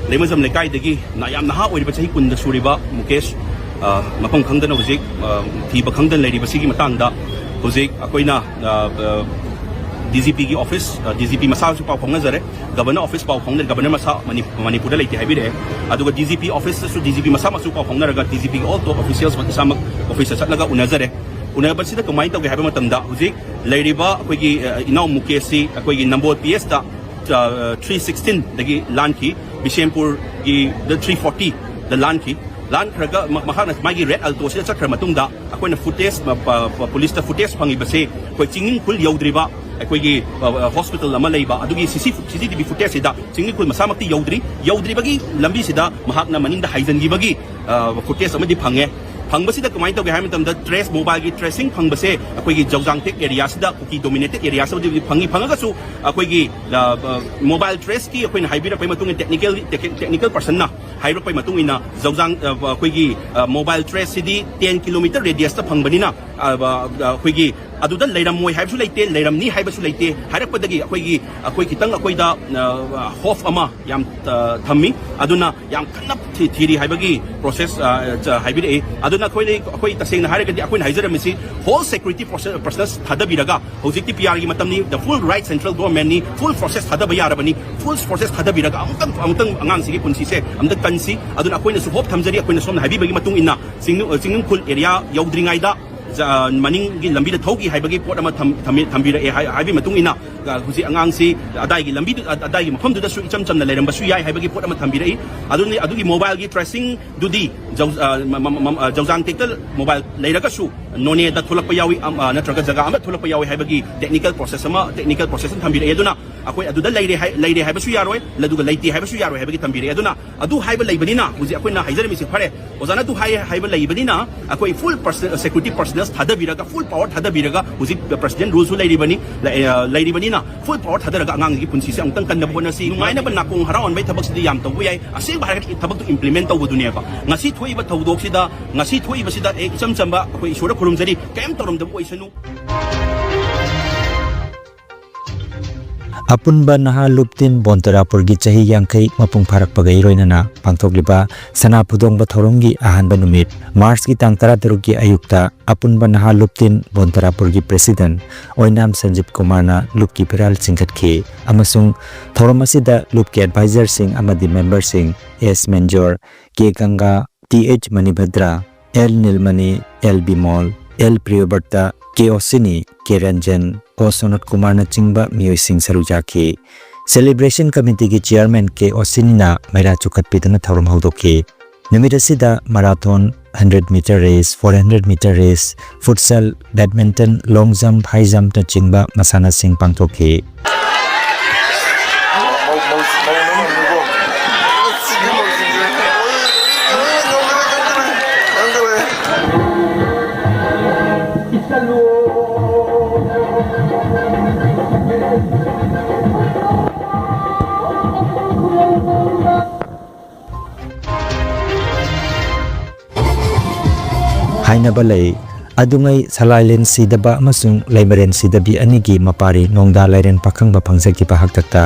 ꯂꯩꯃꯖꯝ ꯂꯩꯀꯥꯏꯗꯒꯤ ꯅ-, ꯌꯥꯝ ꯅꯍꯥ ꯑꯣꯏꯔꯤꯕ ꯆꯍꯤ ꯀꯨꯟꯗ ꯁꯨꯔꯤꯕ ꯃꯨꯀꯦꯁ, ꯑ, ꯃꯐꯝ ꯈꯪꯗꯅ ꯍꯧꯖꯤꯛ, ꯑ, ꯊꯤꯕ ꯈꯪꯗꯅ ꯂꯩꯔꯤꯕꯁꯤꯒꯤ ꯃꯇꯥꯡꯗ ꯍꯧꯖꯤꯛ ꯑꯩꯈꯣꯏꯅ, ꯑ, ꯑ, ꯗꯤ ꯖꯤ ꯄꯤꯒꯤ ꯑꯣꯐꯤꯁ, ꯑ, ꯗꯤ ꯖꯤ ꯄꯤ ꯃꯁꯥꯁꯨ ꯄꯥꯎ ꯐꯥꯎꯅꯖꯔꯦ, ꯒꯕꯔꯅꯔ ꯑꯣꯐꯤꯁ ꯄꯥꯎ ꯐꯥꯎꯅꯔꯦ, ꯒꯕꯔꯅꯔ ꯃꯁꯥ ꯃꯅꯤ-, ꯃꯅꯤꯄꯨꯔꯗ ꯂꯩꯇꯦ ꯍꯥꯏꯕꯤꯔꯛꯑꯦ꯫ ꯑꯗꯨꯒ D G P ꯑꯣꯐꯤꯁꯇꯁꯨ D G P ꯃꯁꯥꯃꯛꯁꯨ ꯄꯥꯎ ꯐꯥꯎꯅꯔꯒ ꯗꯤ ꯖꯤ ꯄꯤꯒꯤ ꯑꯣꯜ ꯇꯣꯞ ꯑꯣꯐꯤꯁꯤꯌꯦꯜꯁ ꯃꯁꯥꯃꯛ ꯑꯣꯐꯤꯁꯇ ꯆꯠꯂꯒ ꯎꯅꯖꯔꯦ꯫ ꯎꯅꯕꯁꯤꯗ ꯀꯃꯥꯏꯅ ꯇꯧꯒꯦ ꯍꯥꯏꯕ ꯃꯇꯝꯗ ꯍꯧꯖꯤꯛ ꯂꯩꯔꯤꯕ ꯑꯩꯈꯣꯏꯒꯤ, ꯑ, ꯏꯅꯥꯎ ꯃꯨꯀꯦꯁꯁꯤ ꯑꯩꯈꯣꯏꯒꯤ ꯅꯝꯕꯣꯜ ꯄꯤ ꯑꯦꯁꯇ, ꯑ, ꯊ꯭ꯔꯤ ꯁꯤꯛꯁꯇꯤꯟꯗꯒꯤ ꯂꯥꯟꯈꯤ, ꯕꯤꯁꯦꯝꯄꯨꯔꯒꯤꯗ ꯊ꯭ꯔꯤ ꯐꯣꯔꯇꯤꯗ ꯂꯥꯟꯈꯤ꯫ ꯂꯥꯟꯈ꯭ꯔꯒ ꯃ-, ꯃꯍꯥꯛꯅ ꯃꯥꯒꯤ ꯔꯦꯗ ꯑꯜꯇꯣꯁꯤꯗ ꯆꯠꯈ꯭ꯔ ꯃꯇꯨꯡꯗ ꯑꯩꯈꯣꯏꯅ ꯐꯨꯇꯦꯖ, ꯄ-, ꯄ-, ꯄꯨꯂꯤꯁꯇ ꯐꯨꯇꯦꯖ ꯐꯪꯉꯤꯕꯁꯦ ꯑꯩꯈꯣꯏ ꯆꯤꯡꯅꯤꯡꯈꯨꯜ ꯌꯧꯗ꯭ꯔꯤꯕ ꯑꯩꯈꯣꯏꯒꯤ, ꯑ, ꯑ, ꯍꯣꯁꯄꯤꯇꯥꯜ ꯑꯃ ꯂꯩꯕ ꯑꯗꯨꯒꯤ ꯁꯤ ꯁꯤ ꯐꯨ-, ꯁꯤ ꯁꯤ ꯇꯤ ꯚꯤ ꯐꯨꯇꯦꯖꯁꯤꯗ ꯆꯤꯡꯅꯤꯡꯈꯨꯜ ꯃꯁꯥꯃꯛꯇꯤ ꯌꯧꯗ꯭ꯔꯤ, ꯌꯧꯗ꯭ꯔꯤꯕꯒꯤ ꯂꯝꯕꯤꯁꯤꯗ ꯃꯍꯥꯛꯅ ꯃꯅꯤꯡꯗ ꯍꯥꯏꯖꯤꯟꯈꯤꯕꯒꯤ, ꯑ, ꯐꯨꯇꯦꯖ ꯑꯃꯗꯤ ꯐꯪꯉꯦ꯫ ꯐꯪꯕꯁꯤꯗ ꯀꯃꯥꯏꯅ ꯇꯧꯒꯦ ꯍꯥꯏꯕ ꯃꯇꯝꯗ ꯇ꯭ꯔꯦꯁ, ꯃꯣꯕꯥꯏꯜꯒꯤ ꯇ꯭ꯔꯦꯁꯤꯡ ꯐꯪꯕꯁꯦ ꯑꯩꯈꯣꯏꯒꯤ ꯖꯧꯖꯥꯡ ꯇꯦꯛ ꯑꯦꯔꯤꯌꯥꯁꯤꯗ, ꯀꯨꯀꯤ ꯗꯣꯃꯤꯅꯦꯇꯦꯠ ꯑꯦꯔꯤꯌꯥꯁꯤꯗꯗꯤ ꯐꯪꯉꯤ꯫ ꯐꯪꯉꯒꯁꯨ ꯑꯩꯈꯣꯏꯒꯤ, ꯑ, ꯑ, ꯃꯣꯕꯥꯏꯜ ꯇ꯭ꯔꯦꯁꯀꯤ ꯑꯩꯈꯣꯏꯅ ꯍꯥꯏꯕꯤꯔꯛꯄꯒꯤ ꯃꯇꯨꯡ ꯏꯟꯅ ꯇꯦꯛꯅꯤꯀꯦꯜ, ꯇꯦꯛ-, ꯇꯦꯛꯅꯤꯀꯦꯜ ꯄꯔꯁꯟꯅ ꯍꯥꯏꯔꯛꯄꯒꯤ ꯃꯇꯨꯡ ꯏꯟꯅ ꯖꯧꯖꯥꯡ, ꯑ, ꯑꯩꯈꯣꯏꯒꯤ, ꯑ, ꯃꯣꯕꯥꯏꯜ ꯇ꯭ꯔꯦꯁꯁꯤꯗꯤ ꯇꯦꯟ ꯀꯤꯂꯣꯃꯤꯇꯔ ꯔꯦꯗꯤꯌꯁꯇ ꯐꯪꯕꯅꯤꯅ, ꯑ, ꯑ, ꯑꯩꯈꯣꯏꯒꯤ ꯑꯗꯨꯗ ꯂꯩꯔꯝꯃꯣꯏ ꯍꯥꯏꯕꯁꯨ ꯂꯩꯇꯦ, ꯂꯩꯔꯝꯅꯤ ꯍꯥꯏꯕꯁꯨ ꯂꯩꯇꯦ꯫ ꯍꯥꯏꯔꯛꯄꯗꯒꯤ ꯑꯩꯈꯣꯏꯒꯤ, ꯑꯩꯈꯣꯏ ꯈꯤꯇꯪ ꯑꯩꯈꯣꯏꯗ ꯍꯣꯞ ꯑꯃ ꯌꯥꯝ ꯊꯝꯃꯤ꯫ ꯑꯗꯨꯅ ꯌꯥꯝ ꯀꯟꯅ ꯊꯤꯔꯤ ꯍꯥꯏꯕꯒꯤ ꯄ꯭ꯔꯣꯁꯦꯁ ꯍꯥꯏꯕꯤꯔꯛꯏ꯫ ꯑꯗꯨꯅ ꯑꯩꯈꯣꯏꯅ, ꯑꯩꯈꯣꯏ ꯇꯁꯦꯡꯅ ꯍꯥꯏꯔꯒꯗꯤ ꯑꯩꯈꯣꯏꯅ ꯍꯥꯏꯖꯔꯝꯃꯤꯁꯤ whole security process ꯊꯥꯗꯕꯤꯔꯒ, ꯍꯧꯖꯤꯛꯇꯤ ꯄꯤ ꯑꯥꯔꯒꯤ ꯃꯇꯝꯅꯤ, the full right central governmentꯅꯤ, full forces ꯊꯥꯗꯕ ꯌꯥꯔꯕꯅꯤ꯫ Full forces ꯊꯥꯗꯕꯤꯔꯒ ꯑꯃꯨꯛꯇꯪ, ꯑꯃꯨꯛꯇꯪ ꯑꯉꯥꯡꯁꯤꯒꯤ ꯄꯨꯟꯁꯤꯁꯦ ꯑꯃꯨꯛꯇꯪ ꯀꯟꯁꯤ꯫ ꯑꯗꯨꯅ ꯑꯩꯈꯣꯏꯅꯁꯨ ꯍꯣꯞ ꯊꯝꯖꯔꯤ, ꯑꯩꯈꯣꯏꯅ ꯁꯣꯝꯅ ꯍꯥꯏꯕꯤꯕꯒꯤ ꯃꯇꯨꯡ ꯏꯟꯅ ꯆꯤꯡꯅꯨ-, ꯆꯤꯡꯅꯨꯡꯈꯨꯜ ꯑꯦꯔꯤꯌꯥ ꯌꯧꯗ꯭ꯔꯤꯉꯩꯗ ꯖ-, ꯃꯅꯤꯡꯒꯤ ꯂꯝꯕꯤꯗ ꯊꯧꯈꯤ ꯍꯥꯏꯕꯒꯤ ꯄꯣꯠ ꯑꯃ ꯊꯝ-, ꯊꯝꯕꯤ-, ꯊꯝꯕꯤꯔꯛꯑꯦ ꯍꯥꯏ-, ꯍꯥꯏꯕꯒꯤ ꯃꯇꯨꯡ ꯏꯟꯅ, ꯑ, ꯍꯧꯖꯤꯛ ꯑꯉꯥꯡꯁꯤ ꯑꯗꯥꯏꯒꯤ ꯂꯝꯕꯤꯗꯨ-, ꯑ-, ꯑꯗꯥꯏꯒꯤ ꯃꯐꯝꯗꯨꯗꯁꯨ ꯏꯆꯝ ꯆꯝꯅ ꯂꯩꯔꯝꯕꯁꯨ ꯌꯥꯏ ꯍꯥꯏꯕꯒꯤ ꯄꯣꯠ ꯑꯃ ꯊꯝꯕꯤꯔꯛꯏ꯫ ꯑꯗꯨꯅꯤ, ꯑꯗꯨꯒꯤ mobile tracingꯗꯨꯗꯤ ꯖꯧ-, ꯑ, ꯃ-, ꯃ-, ꯃ-, ꯑ, ꯖꯧꯖꯥꯡ ꯇꯦꯛꯇ mobile ꯂꯩꯔꯒꯁꯨ ꯅꯣꯅꯦꯗ ꯊꯣꯛꯂꯛꯄ ꯌꯥꯎꯏ, ꯑꯝ, ꯑ, ꯅꯠꯇ꯭ꯔꯒ ꯖꯒꯥ ꯑꯃ ꯊꯣꯛꯂꯛꯄ ꯌꯥꯎꯏ ꯍꯥꯏꯕꯒꯤ technical process ꯑꯃ, technical process ꯑꯃ ꯊꯝꯕꯤꯔꯛꯏ꯫ ꯑꯗꯨꯅ ꯑꯩꯈꯣꯏ ꯑꯗꯨꯗ ꯂꯩꯔꯦ ꯍꯥꯏ-, ꯂꯩꯔꯦ ꯍꯥꯏꯕꯁꯨ ꯌꯥꯔꯣꯏ, ꯑꯗꯨꯒ ꯂꯩꯇꯦ ꯍꯥꯏꯕꯁꯨ ꯌꯥꯔꯣꯏ ꯍꯥꯏꯕꯒꯤ ꯊꯝꯕꯤꯔꯛꯑꯦ꯫ ꯑꯗꯨꯅ ꯑꯗꯨ ꯍꯥꯏꯕ ꯂꯩꯕꯅꯤꯅ ꯍꯧꯖꯤꯛ ꯑꯩꯈꯣꯏꯅ ꯍꯥꯏꯖꯔꯝꯃꯤꯁꯤ ꯐꯔꯦ, ꯑꯣꯖꯥꯅ ꯑꯗꯨ ꯍꯥꯏ ꯍꯥꯏꯕ ꯂꯩꯕꯅꯤꯅ ꯑꯩꯈꯣꯏ full perso-, security personnel ꯊꯥꯗꯕꯤꯔꯒ, full power ꯊꯥꯗꯕꯤꯔꯒ, ꯍꯧꯖꯤꯛ president ruleꯁꯨ ꯂꯩꯔꯤꯕꯅꯤ, ꯂꯩ-, ꯑ, ꯂꯩꯔꯤꯕꯅꯤꯅ full power ꯊꯥꯗꯔꯒ ꯑꯉꯥꯡꯒꯤ ꯄꯨꯟꯁꯤꯁꯦ ꯑꯃꯨꯛꯇꯪ ꯀꯟꯅꯕ ꯍꯣꯠꯅꯁꯤ꯫ ꯅꯨꯡꯉꯥꯏꯅꯕ ꯅꯥꯀꯣꯡ ꯍꯔꯥꯎꯍꯟꯕꯒꯤ ꯊꯕꯛꯁꯤꯗꯤ ꯌꯥꯝ ꯇꯧꯕ ꯌꯥꯏ, ꯑꯁꯦꯡꯕ ꯍꯥꯏꯔꯒꯗꯤ ꯊꯕꯛꯇꯨ implement ꯇꯧꯕꯗꯨꯅꯦꯕ꯫ ꯉꯁꯤ ꯊꯣꯛꯏꯕ ꯊꯧꯗꯣꯛꯁꯤꯗ, ꯉꯁꯤ ꯊꯣꯛꯏꯕꯁꯤꯗ ꯑꯦ, ꯏꯆꯝ ꯆꯝꯕ ꯑꯩꯈꯣꯏ ꯏꯁꯣꯔꯗ ꯈꯨꯔꯨꯝꯖꯔꯤ, ꯀꯔꯤꯝ ꯇꯧꯔꯝꯗꯕ ꯑꯣꯏꯁꯅꯨ꯫ ꯑꯄꯨꯟꯕ ꯅꯍꯥ ꯂꯨꯞꯇꯤꯟ ꯕꯣꯟꯇꯔꯥꯄꯨꯔꯒꯤ ꯆꯍꯤ ꯌꯥꯡꯈꯩ ꯃꯄꯨꯡ ꯐꯥꯔꯛꯄꯒ ꯏꯔꯣꯏꯅꯅ ꯄꯥꯡꯊꯣꯛꯂꯤꯕ ꯁꯅꯥ ꯐꯨꯗꯣꯡꯕ ꯊꯧꯔꯝꯒꯤ ꯑꯍꯥꯟꯕ ꯅꯨꯃꯤꯠ, ꯃꯥꯔꯆꯀꯤ ꯇꯥꯡ ꯇꯔꯥꯇꯔꯨꯛꯀꯤ ꯑꯌꯨꯛꯇ ꯑꯄꯨꯟꯕ ꯅꯍꯥ ꯂꯨꯞꯇꯤꯟ ꯕꯣꯟꯇꯔꯥꯄꯨꯔꯒꯤ president ꯑꯣꯏꯅꯥꯝ ꯁꯟꯖꯤꯞ ꯀꯨꯃꯥꯔꯅ ꯂꯨꯞꯀꯤ ꯐꯤꯔꯥꯜ ꯆꯤꯡꯈꯠꯈꯤ ꯑꯃꯁꯨꯡ ꯊꯧꯔꯝ ꯑꯁꯤꯗ ꯂꯨꯞꯀꯤ advisorꯁꯤꯡ ꯑꯃꯗꯤ memberꯁꯤꯡ ꯑꯦꯁ ꯃꯦꯟꯖꯣꯔ, ꯀꯦ ꯒꯪꯒꯥ, T H Manibhadra, L Nilmani, L Bimol, L Priyobrata, K Oshini, K Ranjan, O Sonat ꯀꯨꯃꯥꯔꯅꯆꯤꯡꯕ ꯃꯤꯑꯣꯏꯁꯤꯡ ꯁꯔꯨꯛ ꯌꯥꯈꯤ꯫ Celebration committeeꯒꯤ chairman ꯀꯦ ꯑꯣꯁꯤꯅꯤꯅ ꯃꯩꯔꯥ ꯆꯨꯈꯠꯄꯤꯗꯨꯅ ꯊꯧꯔꯝ ꯍꯧꯗꯣꯛꯈꯤ꯫ ꯅꯨꯃꯤꯠ ꯑꯁꯤꯗ marathon, hundred meter race, four hundred meter race, futsal, badminton, long jump, high jumpꯅꯆꯤꯡꯕ ꯃꯁꯥꯟꯅꯁꯤꯡ ꯄꯥꯡꯊꯣꯛꯈꯤ꯫ ꯍꯥꯏꯅꯕ ꯂꯩ, ꯑꯗꯨꯉꯩ ꯁꯂꯥꯏꯂꯦꯟ ꯁꯤꯗꯕ ꯑꯃꯁꯨꯡ ꯂꯩꯃꯔꯦꯟ ꯁꯤꯗꯕꯤ ꯑꯅꯤꯒꯤ ꯃꯄꯥꯔꯤ ꯅꯣꯡꯗꯥ ꯂꯥꯏꯔꯦꯟ ꯄꯥꯈꯪꯕ ꯐꯪꯖꯈꯤꯕ ꯍꯥꯛꯇꯛꯇ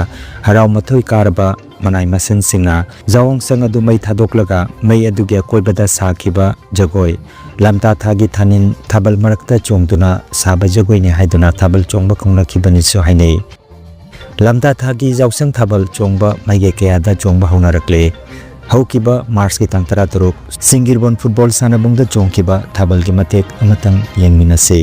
ꯍꯔꯥꯎ ꯃꯊꯣꯏ ꯀꯥꯔꯕ ꯃꯅꯥꯏ ꯃꯁꯦꯟꯁꯤꯡꯅ ꯖꯋꯥꯎꯁꯪ ꯑꯗꯨ ꯃꯩ ꯊꯥꯗꯣꯛꯂꯒ ꯃꯩ ꯑꯗꯨꯒꯤ ꯑꯀꯣꯏꯕꯗ ꯁꯥꯈꯤꯕ ꯖꯒꯣꯏ, ꯂꯝꯇꯥ ꯊꯥꯒꯤ ꯊꯥꯅꯤꯟ ꯊꯥꯕꯜ ꯃꯔꯛꯇ ꯆꯣꯡꯗꯨꯅ ꯁꯥꯕ ꯖꯒꯣꯏꯅꯤ ꯍꯥꯏꯗꯨꯅ ꯊꯥꯕꯜ ꯆꯣꯡꯕ ꯀꯧꯅꯈꯤꯕꯅꯤꯁꯨ ꯍꯥꯏꯅꯩ꯫ ꯂꯝꯇꯥ ꯊꯥꯒꯤ ꯌꯥꯎꯁꯪ ꯊꯥꯕꯜ ꯆꯣꯡꯕ ꯃꯥꯏꯀꯩ ꯀꯌꯥꯗ ꯆꯣꯡꯕ ꯍꯧꯅꯔꯛꯂꯦ꯫ ꯍꯧꯈꯤꯕ ꯃꯥꯔꯆꯀꯤ ꯇꯥꯡ ꯇꯔꯥꯇꯔꯨꯛ, ꯁꯤꯡꯒꯤꯔꯕꯣꯟ ꯐꯨꯠꯕꯣꯜ ꯁꯥꯟꯅꯕꯨꯡꯗ ꯆꯣꯡꯈꯤꯕ ꯊꯥꯕꯜꯒꯤ ꯃꯇꯦꯛ ꯑꯃꯇꯪ ꯌꯦꯡꯃꯤꯟꯅꯁꯤ꯫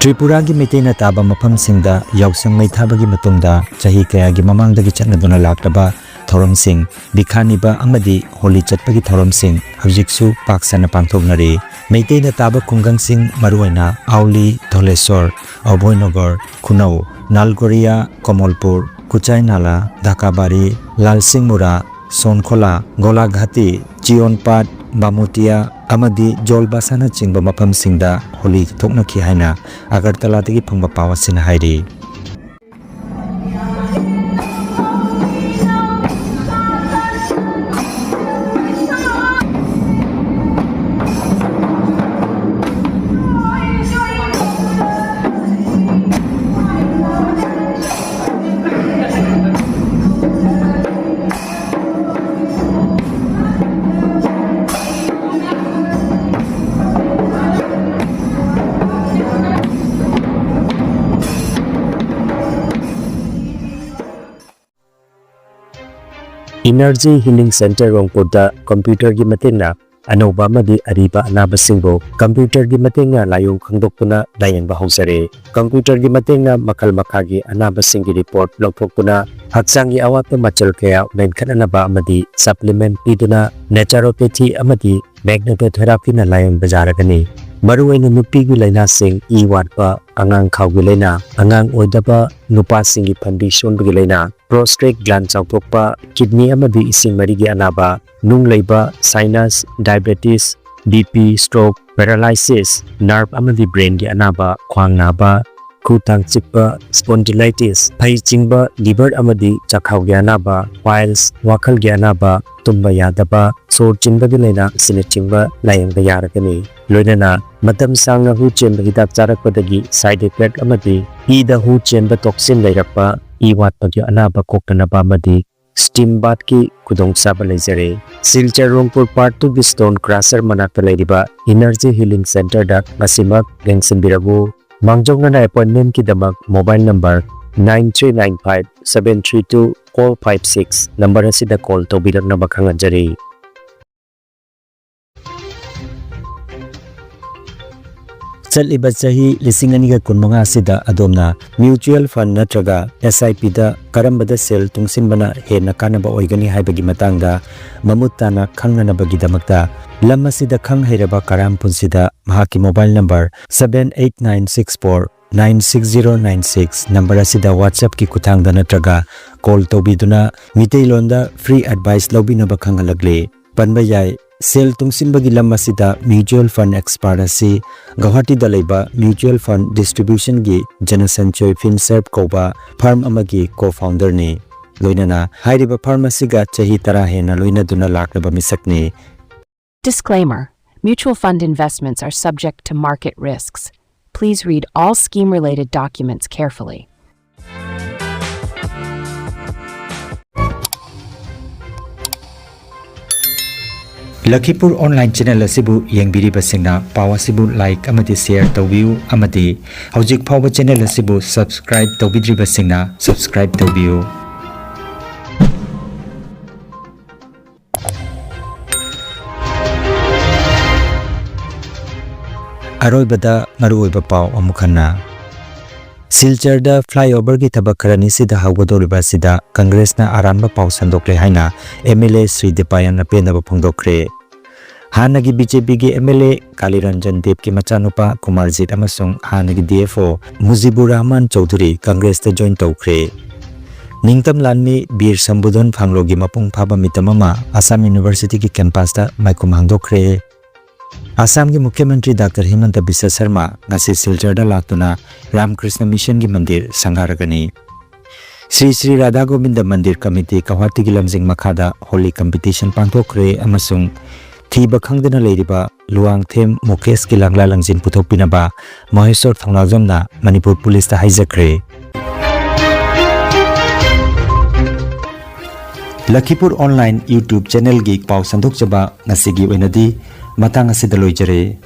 ꯇ꯭ꯔꯤꯄꯨꯔꯥꯒꯤ ꯃꯩꯇꯩꯅ ꯇꯥꯕ ꯃꯐꯝꯁꯤꯡꯗ ꯌꯥꯎꯁꯪ ꯃꯩ ꯊꯥꯕꯒꯤ ꯃꯇꯨꯡꯗ ꯆꯍꯤ ꯀꯌꯥꯒꯤ ꯃꯃꯥꯡꯗꯒꯤ ꯆꯠꯅꯗꯨꯅ ꯂꯥꯛꯂꯕ ꯊꯧꯔꯝꯁꯤꯡ, ꯕꯤꯈꯥ ꯅꯤꯕ ꯑꯃꯗꯤ ꯍꯣꯂꯤ ꯆꯠꯄꯒꯤ ꯊꯧꯔꯝꯁꯤꯡ ꯍꯧꯖꯤꯛꯁꯨ ꯄꯥꯛ ꯁꯟꯅ ꯄꯥꯡꯊꯣꯛꯅꯔꯤ꯫ ꯃꯩꯇꯩꯅ ꯇꯥꯕ ꯈꯨꯡꯒꯪꯁꯤꯡ, ꯃꯔꯨꯑꯣꯏꯅ ꯑꯥꯎꯂꯤ, ꯙꯣꯂꯦꯁꯣꯔ, ꯑꯚꯣꯏꯅꯒꯔ, ꯈꯨꯅꯧ, ꯅꯥꯜꯒꯣꯔꯤꯌꯥ, ꯀꯃꯜꯄꯨꯔ, ꯀꯨꯆꯥꯏ ꯅꯥꯂꯥ, ꯙꯥꯀꯥꯕꯥꯔꯤ, ꯂꯥꯜꯁꯤꯡꯃꯨꯔꯥ, ꯁꯣꯟꯈꯣꯂꯥ, ꯒꯣꯂꯥꯘꯥꯇꯤ, ꯆꯤꯌꯣꯟꯄꯥꯠ, ꯕꯥꯃꯨꯇꯤꯌꯥ ꯑꯃꯗꯤ ꯖꯣꯜꯕꯥꯁꯥꯅꯆꯤꯡꯕ ꯃꯐꯝꯁꯤꯡꯗ ꯍꯣꯂꯤ ꯊꯣꯛꯅꯈꯤ ꯍꯥꯏꯅ ꯑꯒꯔꯇꯂꯥꯗꯒꯤ ꯐꯪꯕ ꯄꯥꯎ ꯑꯁꯤꯅ ꯍꯥꯏꯔꯤ꯫ Energy Healing Center ꯔꯣꯡꯄꯨꯔꯗ ꯀꯝꯄ꯭ꯌꯨꯇꯔꯒꯤ ꯃꯇꯦꯡꯅ ꯑꯅꯧꯕ ꯑꯃꯗꯤ ꯑꯔꯤꯕ ꯑꯅꯥꯕꯁꯤꯡꯕꯨ ꯀꯝꯄ꯭ꯌꯨꯇꯔꯒꯤ ꯃꯇꯦꯡꯅ ꯂꯥꯏꯑꯣꯡ ꯈꯪꯗꯣꯛꯇꯨꯅ ꯂꯥꯌꯦꯡꯕ ꯍꯧꯖꯔꯦ꯫ ꯀꯝꯄ꯭ꯌꯨꯇꯔꯒꯤ ꯃꯇꯦꯡꯅ ꯃꯈꯜ ꯃꯈꯥꯒꯤ ꯑꯅꯥꯕꯁꯤꯡꯒꯤ ꯔꯤꯄꯣꯔꯠ ꯂꯧꯊꯣꯛꯇꯨꯅ ꯍꯛꯆꯥꯡꯒꯤ ꯑꯋꯥꯠꯄ ꯃꯆꯜ ꯀꯌꯥ ꯃꯦꯟꯈꯠꯅꯅꯕ ꯑꯃꯗꯤ ꯁꯄ꯭ꯂꯤꯃꯦꯟꯠ ꯄꯤꯗꯨꯅ naturopathy ꯑꯃꯗꯤ magnetotherapiꯅ ꯂꯥꯌꯦꯡꯕ ꯌꯥꯔꯒꯅꯤ꯫ ꯃꯔꯨꯑꯣꯏꯅ ꯅꯨꯄꯤꯒꯤ ꯂꯥꯏꯅꯥꯁꯤꯡ, ꯏ ꯋꯥꯠꯄ, ꯑꯉꯥꯡ ꯈꯥꯎꯒꯤ ꯂꯥꯏꯅꯥ, ꯑꯉꯥꯡ ꯑꯣꯏꯗꯕ, ꯅꯨꯄꯥꯁꯤꯡꯒꯤ ꯐꯟꯕꯤ ꯁꯣꯟꯕꯒꯤ ꯂꯥꯏꯅꯥ, prostate gland ꯆꯥꯎꯊꯣꯛꯄ, kidney ꯑꯃꯗꯤ ꯏꯁꯤꯡ ꯃꯔꯤꯒꯤ ꯑꯅꯥꯕ, ꯅꯨꯡ ꯂꯩꯕ, sinus, diabetes, BP, stroke, paralysis, nerve ꯑꯃꯗꯤ brainꯒꯤ ꯑꯅꯥꯕ, ꯈ꯭ꯋꯥꯡ ꯅꯥꯕ, ꯈꯨꯇꯥꯡ ꯆꯤꯛꯄ, spondylitis, ꯐꯩ ꯆꯤꯡꯕ, liver ꯑꯃꯗꯤ ꯆꯥꯛꯈꯥꯎꯒꯤ ꯑꯅꯥꯕ, piles, ꯋꯥꯈꯜꯒꯤ ꯑꯅꯥꯕ, ꯇꯨꯝꯕ ꯌꯥꯗꯕ, ꯁꯣꯔ ꯆꯤꯟꯕꯒꯤ ꯂꯥꯏꯅꯥ ꯑꯁꯤꯅꯆꯤꯡꯕ ꯂꯥꯌꯦꯡꯕ ꯌꯥꯔꯒꯅꯤ꯫ ꯂꯣꯏꯅꯅ ꯃꯇꯝ ꯁꯥꯡꯅ ꯍꯨ ꯆꯦꯟꯕ ꯍꯤꯗꯥꯛ ꯆꯥꯔꯛꯄꯗꯒꯤ side effect ꯑꯃꯗꯤ ꯏꯗ ꯍꯨ ꯆꯦꯟꯕ toxin ꯂꯩꯔꯛꯄ, ꯏ ꯋꯥꯠꯄꯒꯤ ꯑꯅꯥꯕ ꯀꯣꯛꯇꯅꯕ ꯑꯃꯗꯤ steam bathꯀꯤ ꯈꯨꯗꯣꯡꯆꯥꯕ ꯂꯩꯖꯔꯦ꯫ ꯁꯤꯜꯆꯔ ꯔꯣꯡꯄꯨꯔ Part Twoꯒꯤ stone crusher ꯃꯅꯥꯛꯇ ꯂꯩꯔꯤꯕ Energy Healing Centerꯗ ꯉꯁꯤꯃꯛ ꯂꯦꯡꯁꯤꯟꯕꯤꯔꯛꯎ꯫ ꯃꯥꯡꯖꯧꯅꯅ appointmentꯀꯤꯗꯃꯛ mobile number nine three nine five seven three two four five six number ꯑꯁꯤꯗ call ꯇꯧꯕꯤꯔꯛꯅꯕ ꯈꯪꯍꯟꯖꯔꯤ꯫ ꯆꯠꯂꯤꯕ ꯆꯍꯤ ꯂꯤꯁꯤꯡ ꯑꯅꯤꯒ ꯀꯨꯟꯃꯉꯥ ꯑꯁꯤꯗ ꯑꯗꯣꯝꯅ mutual fund ꯅꯠꯇ꯭ꯔꯒ SIPꯗ ꯀꯔꯝꯕꯗ ꯁꯦꯜ ꯇꯨꯡꯁꯤꯟꯕꯅ ꯍꯦꯟꯅ ꯀꯥꯟꯅꯕ ꯑꯣꯏꯒꯅꯤ ꯍꯥꯏꯕꯒꯤ ꯃꯇꯥꯡꯗ ꯃꯃꯨꯠ ꯇꯥꯅ ꯈꯪꯅꯅꯕꯒꯤꯗꯃꯛꯇ ꯂꯝ ꯑꯁꯤꯗ ꯈꯪ ꯍꯩꯔꯕ ꯀꯔꯥꯝ ꯄꯨꯟꯁꯤꯗ ꯃꯍꯥꯛꯀꯤ mobile number seven eight nine six four nine six zero nine six number ꯑꯁꯤꯗ WhatsAppꯀꯤ ꯈꯨꯠꯊꯥꯡꯗ ꯅꯠꯇ꯭ꯔꯒ call ꯇꯧꯕꯤꯗꯨꯅ ꯃꯤꯇꯩꯂꯣꯟꯗ free advice ꯂꯧꯕꯤꯅꯕ ꯈꯪꯍꯜꯂꯛꯂꯤ꯫ ꯄꯟꯕ ꯌꯥꯏ, ꯁꯦꯜ ꯇꯨꯡꯁꯤꯟꯕꯒꯤ ꯂꯝ ꯑꯁꯤꯗ mutual fund expert ꯑꯁꯤ ꯒꯧꯍꯥꯇꯤꯗ ꯂꯩꯕ mutual fund distributionꯒꯤ ꯖꯅꯁꯟꯆꯣꯏ FinServ ꯀꯧꯕ firm ꯑꯃꯒꯤ co-founderꯅꯤ꯫ ꯂꯣꯏꯅꯅ ꯍꯥꯏꯔꯤꯕ firm ꯑꯁꯤꯒ ꯆꯍꯤ ꯇꯔꯥ ꯍꯦꯟꯅ ꯂꯣꯏꯅꯗꯨꯅ ꯂꯥꯛꯂꯕ ꯃꯤꯁꯛꯅꯤ꯫ Disclaimer. Mutual fund investments are subject to market risks. Please read all scheme-related documents carefully. ꯂꯈꯤꯄꯨꯔ online channel ꯑꯁꯤꯕꯨ ꯌꯦꯡꯕꯤꯔꯤꯕꯁꯤꯡꯅ ꯄꯥꯎ ꯑꯁꯤꯕꯨ like ꯑꯃꯗꯤ share ꯇꯧꯕꯤꯌꯨ ꯑꯃꯗꯤ ꯍꯧꯖꯤꯛ ꯐꯥꯎꯕ channel ꯑꯁꯤꯕꯨ subscribe ꯇꯧꯕꯤꯗ꯭ꯔꯤꯕꯁꯤꯡꯅ subscribe ꯇꯧꯕꯤꯌꯨ꯫ ꯑꯔꯣꯏꯕꯗ ꯃꯔꯨꯑꯣꯏꯕ ꯄꯥꯎ ꯑꯃꯨꯛ ꯍꯟꯅ꯫ ꯁꯤꯜꯆꯔꯗ flyoverꯒꯤ ꯊꯕꯛ ꯈꯔꯅꯤꯁꯤꯗ ꯍꯧꯒꯗꯧꯔꯤꯕ ꯑꯁꯤꯗ ꯀꯪꯒ꯭ꯔꯦꯁꯅ ꯑꯔꯥꯟꯕ ꯄꯥꯎ ꯁꯟꯗꯣꯛꯂꯦ ꯍꯥꯏꯅ M L A ꯁ꯭ꯔꯤ ꯗꯤꯄꯥꯌꯟꯅ ꯄꯦꯟꯗꯕ ꯐꯣꯡꯗꯣꯛꯈ꯭ꯔꯦ꯫ ꯍꯥꯟꯅꯒꯤ B J Pꯒꯤ M L A ꯀꯥꯂꯤꯔꯟꯖꯟ ꯗꯦꯕꯀꯤ ꯃꯆꯥꯅꯨꯄꯥ ꯀꯨꯃꯥꯔꯖꯤꯠ ꯑꯃꯁꯨꯡ ꯍꯥꯟꯅꯒꯤ D F O ꯃꯨꯖꯤꯕꯨꯔ Rahman Chaudhuri ꯀꯪꯒ꯭ꯔꯦꯁꯇ join ꯇꯧꯈ꯭ꯔꯦ꯫ ꯅꯤꯡꯇꯝ ꯂꯥꯟꯃꯤ ꯕꯤꯔ ꯁꯝꯕꯨꯙꯟ ꯐꯥꯡꯂꯣꯒꯤ ꯃꯄꯨꯡ ꯐꯥꯕ ꯃꯤꯇꯝ ꯑꯃ ꯑꯁꯥꯝ ꯌꯨꯅꯤꯚꯔꯁꯤꯇꯤꯒꯤ campusꯇ ꯃꯥꯏꯈꯨꯝ ꯍꯥꯡꯗꯣꯛꯈ꯭ꯔꯦ꯫ ꯑꯁꯥꯝꯒꯤ ꯃꯨꯈ꯭ꯌ ꯃꯟꯇ꯭ꯔꯤ ꯗꯥꯛꯇꯔ ꯍꯤꯃꯟꯇ ꯕꯤꯁ꯭ꯋ ꯁꯔꯃ ꯉꯁꯤ ꯁꯤꯜꯆꯔꯗ ꯂꯥꯛꯇꯨꯅ ꯔꯥꯝꯀ꯭ꯔꯤꯁꯅ ꯃꯤꯁꯟꯒꯤ ꯃꯟꯗꯤꯔ ꯁꯪꯒꯥꯔꯒꯅꯤ꯫ ꯁ꯭ꯔꯤ ꯁ꯭ꯔꯤ ꯔꯥꯙꯥ ꯒꯣꯕꯤꯟꯗ ꯃꯟꯗꯤꯔ ꯀꯃꯤꯇꯤ ꯒꯧꯍꯥꯇꯤꯒꯤ ꯂꯝꯖꯤꯡ ꯃꯈꯥꯗ ꯍꯣꯂꯤ ꯀꯝꯄꯤꯇꯤꯁꯟ ꯄꯥꯡꯊꯣꯛꯈ꯭ꯔꯦ ꯑꯃꯁꯨꯡ ꯊꯤꯕ ꯈꯪꯗꯅ ꯂꯩꯔꯤꯕ ꯂꯨꯋꯥꯡꯊꯦꯝ ꯃꯨꯀꯦꯁꯀꯤ ꯂꯥꯡꯂꯥ ꯂꯪꯖꯤꯟ ꯄꯨꯊꯣꯛꯄꯤꯅꯕ ꯃꯍꯦꯁꯣꯔ ꯊꯧꯅꯥꯖꯝꯅ ꯃꯅꯤꯄꯨꯔ ꯄꯨꯂꯤꯁꯇ ꯍꯥꯏꯖꯈ꯭ꯔꯦ꯫ ꯂꯈꯤꯄꯨꯔ online YouTube channelꯒꯤ ꯄꯥꯎ ꯁꯟꯗꯣꯛꯆꯕ ꯉꯁꯤꯒꯤ ꯑꯣꯏꯅꯗꯤ ꯃꯇꯥꯡ ꯑꯁꯤꯗ ꯂꯣꯏꯖꯔꯦ꯫